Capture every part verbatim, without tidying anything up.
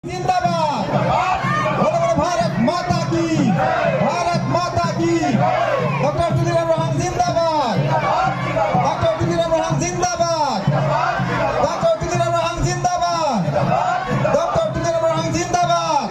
जिंदाबाद। बोलो, बोलो, भारत माता की, भारत माता की। डॉक्टर तुलीराम रोहांग जिंदाबाद। डॉक्टर तुलीराम रोहांग जिंदाबाद। डॉक्टर तुलीराम रोहांग जिंदाबाद। डॉक्टर तुलीराम रोहांग जिंदाबाद।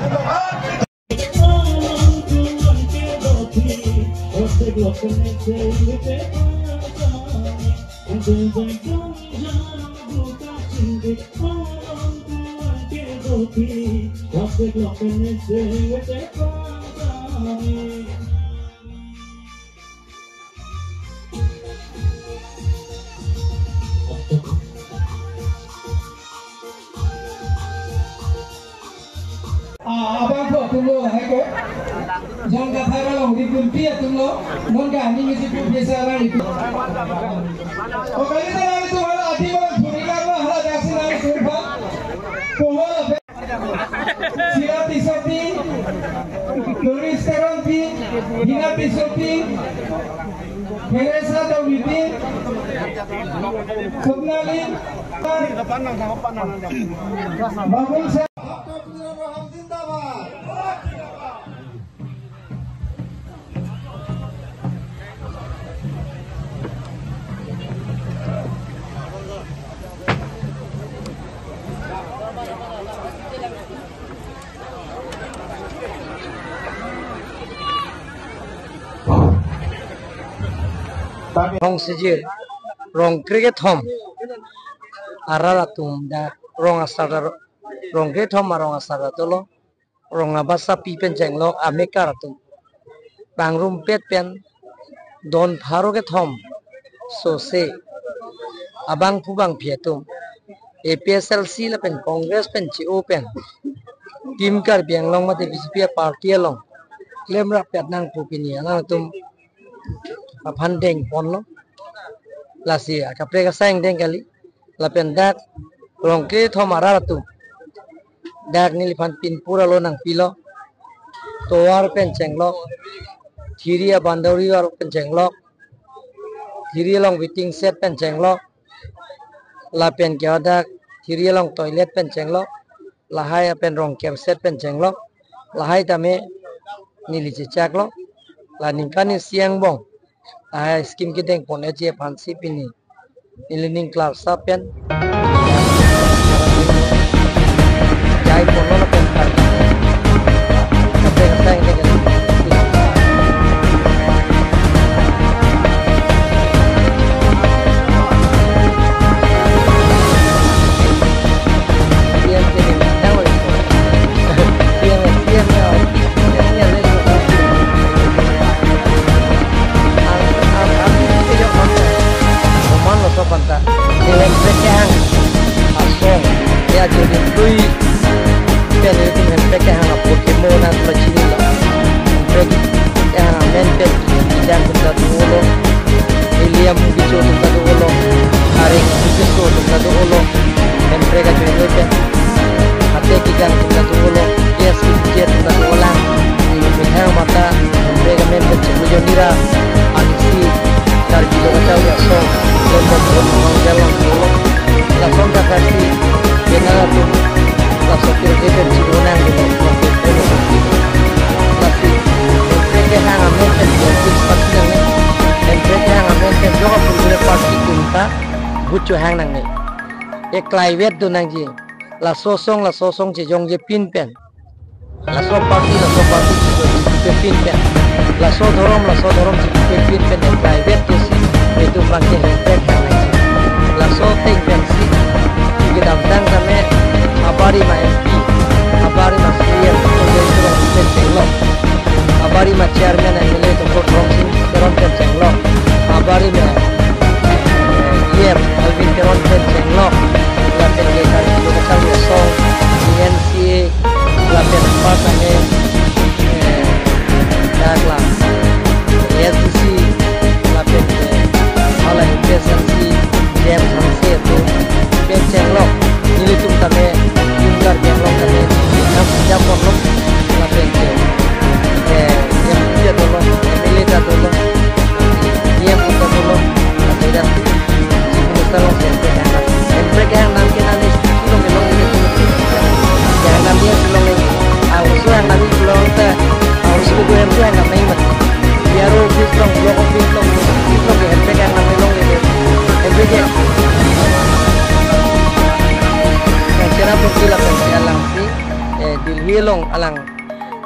Ah, abang ko tulo hai ko. Jong kathara long di kunti ya tulo. Mon ka ani misi professor lang itu. O kali ta lang itu hala adi bang thuri karna hala jaksi lang itu bang. Pohol abe. Sila Tissopi, Doris Teronpi, Hina Tissopi, Teresa Domiti, Swapnali, Babul Sa- Rong sijir, rong krekethom arat atum dak rong asar, rong krekethom arong asar dolo. Rong abasapi pen chenglok amekar atum pangrumpet pen don pharo kethom sose abangphu bangphi atum A P H L C lapen Congress pen che-o pen Team Karbi Anglong mate B J P party along klemrap pet nangpo pini alangtum aphan dengponlo. Lasi akaprek asai angdeng kali. Lapen dak rong kethom arat atum dak neliphan pinpur alo nangpilo. Tovar pen chenglok, thiri a-boundary wall pen chenglok, thiri along waiting shed pen chenglok, lapen ke dak thiri along toilet pen chenglok, lahai apen rong kep shed pen chenglok, lahai tame neli chechaklo. La ningkan isi angbong lahai scheme kedengpon-etji aphansi pini neli ning klar sa pen jaiponlo lapen pen. Kaprek asai angdeng kali. Hemprek kehang asong, ya, jadi tui pen ilitum hemprek kehang apor kemo nangpachinilo. Hemprek kehang amen pen kejang atum ta dolo, William Bicho atum ta dolo, Aring Bicho atum ta dolo, hemprek ajoine pen ate kejang atum ta dolo, gas kejang atum ta dolo lang. Methang mata hemprek amen pen chebu jonira, ansi Karbi Lo Kacharli Asong, lembom bom bom jalan dolo. Lason kakarsi, kena atum, lason kiri kiri chinonang dolo. Lasi hemprek kehang amen pen jokis pasi nangne, hemprek kehang amen pen jokis pulgure pasi kunta, bucho hang nangne. Eklai vet do nangji. Laso asong, laso asong chejongje pin pen. Laso party, laso party chejongje pin pen. Laso dhorom, laso dhorom chejongje pin pen. Eklai vet dosi, itum bangke hemprek hang nangji. Laso ateng pensi kedamtang tame, abari ma M P, abari ma C E M, Tuliram Ronghang pen chenglok. Abari ma chairman M L A Doctor Rongsin Teron pen chenglok. Abari ma, eh, E M Alvin Teron pen chenglok. Lapen ke Karbi Lo Kacharli Asong, N C A, lapen pas ane, eh, dak la, A S D C, lapen ke hala P S M C, James Hanse atum pen chenglok. Nelitum tame, Team Karbi Anglong tame, nam sejak ponlok, lapen ke, eh, M P ta dolo, M L A ta dolo, E M ta dolo, lapen dak Chief Minister along hemprek kehang. Hemprek kehang nangke nani Hilong alang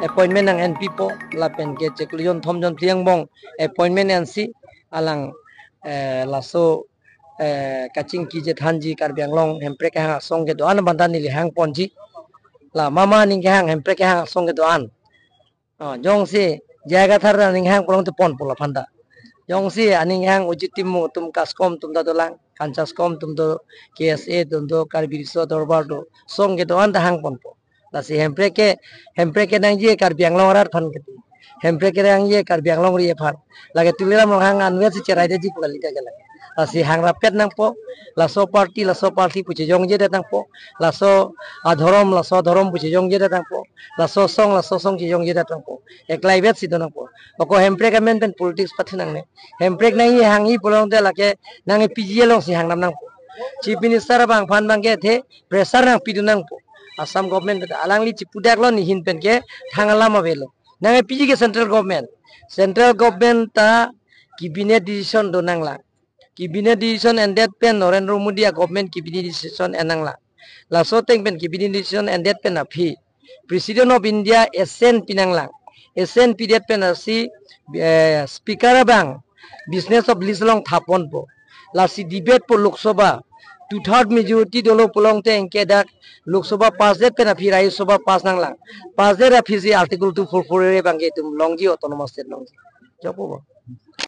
appointment nang-enpipo lapen ke chiklo jonthom jonphli angbong appointment ensi alang, eh, laso, eh, kachingki chethanji Karbi Anglong Hemprek kehang asong kedo-an abang ta neli hangponji. La mama aning kehang, Hemprek kehang asong kedo-an. Ah, jongsi J I Kathar aning hang pulote ponpo laphanta. Jongsi aning hang Uji Timung atum, KASCOM atum ta dolang, Kanchascom atum do, K S A atum do, Karbi Riso Dorbar do, asong kedo-an ta hangponpo. Lasi Hemprek ke, Hemprek kenangji Karbi Anglong arat aphan ke. Hemprek kenangji Karbi Anglong ri aphan. Lake Tuliram Ronghang anvet si cheraidetji pu kali ta ke lake. Lasi hangrapet nangpo, laso party, laso party pu chejongjedet nangpo, laso adhorom, laso adhorom pu chejongjedet nangpo, laso asong, laso asong chejongjedet nangpo. Eklaivet si do nangpo. Ako Hemprek amen pen politics pathu nangne. Hemprek nangji hangji pulote lake nang-e P G alongsi hangdam nangpo. Chief Minister abang aphan abang ke the pressure nangpidun nangpo. Assam government pen alangli chipudaklo, nehin pen ke thang alam avelo. Nang-e P G ke central government. Central government ta cabinet decision do nanglang. Cabinet decision endet pen Narendra Modi a government cabinet decision en nanglang. Laso ateng pen cabinet decision endet pen aphi President of India assent pi nanglang. Assent pidet pen lasi, eh, speaker abang business of list along thaponpo. Lasi debate po Lok Sabha. Two third majority dolo pulote anke dak Lok Sabha pass det pen aphi Rajya Sabha pass nanglang. Pass det aphi si Article two four four A abang ke itum longji, autonomous state longji. Jokpo bo.